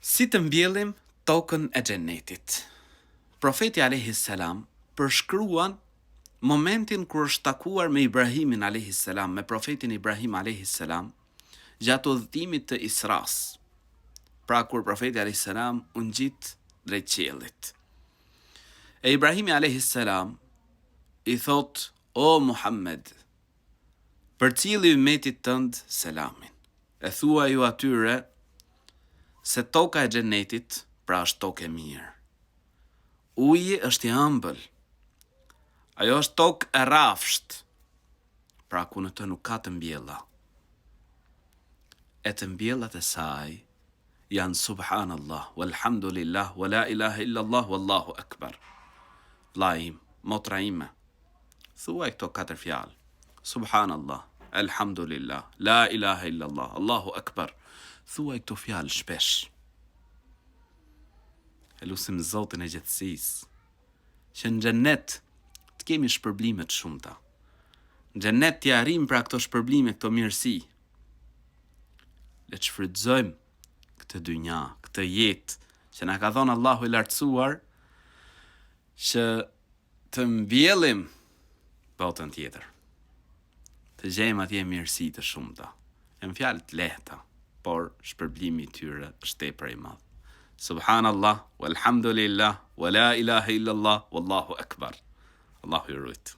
Si të mbjellim tokën e Xhennetit? Profeti alejhi selam përshkruan momentin kur është takuar me Ibrahimin alejhi selam, me profetin Ibrahim alejhi selam, gjatë udhëtimit të Israsë. Pra kur profeti alejhi selam u ngjit drejt qiellit. E Ibrahimi alejhi selam i thotë: O Muhammed, Përcilli ymetit tënd selamin. E thuaju atyre se toka e xhenetit pra është tokë e mirë. Uji është i ëmbël. Ajo është tokë e rrafshtë, pra ku në të nuk ka të mbjella. E të mbjellat e saj janë Subhanallah, walhamdulillah, wa la ilaha illallah, wallahu akbar. Vëllai im, motra ime, Thuaj këto katër fjalë, Subhanallah, Elhamdulillah, La ilahe illallah, Allahu Ekber. Thuaj këto fjalë shpesh. E lusim Zotin e gjithësisë, që në xhennet të kemi shpërblime të shumta. Në xhennet t'i arrijmë pra këto shpërblime, këto mirësi. Le të shfrytëzojmë këtë dynja, këtë jetë që na ka dhënë Allahu i lartësuar që Të mbjellim botën tjetër. Të gjejmë atje mirësi të shumta. Janë fjalë të lehta, por shpërblimi i tyre është tepër i madh. Subhanallah, walhamdulillah, wa la ilaha illallah, wallahu akbar. Allahu ju rujt.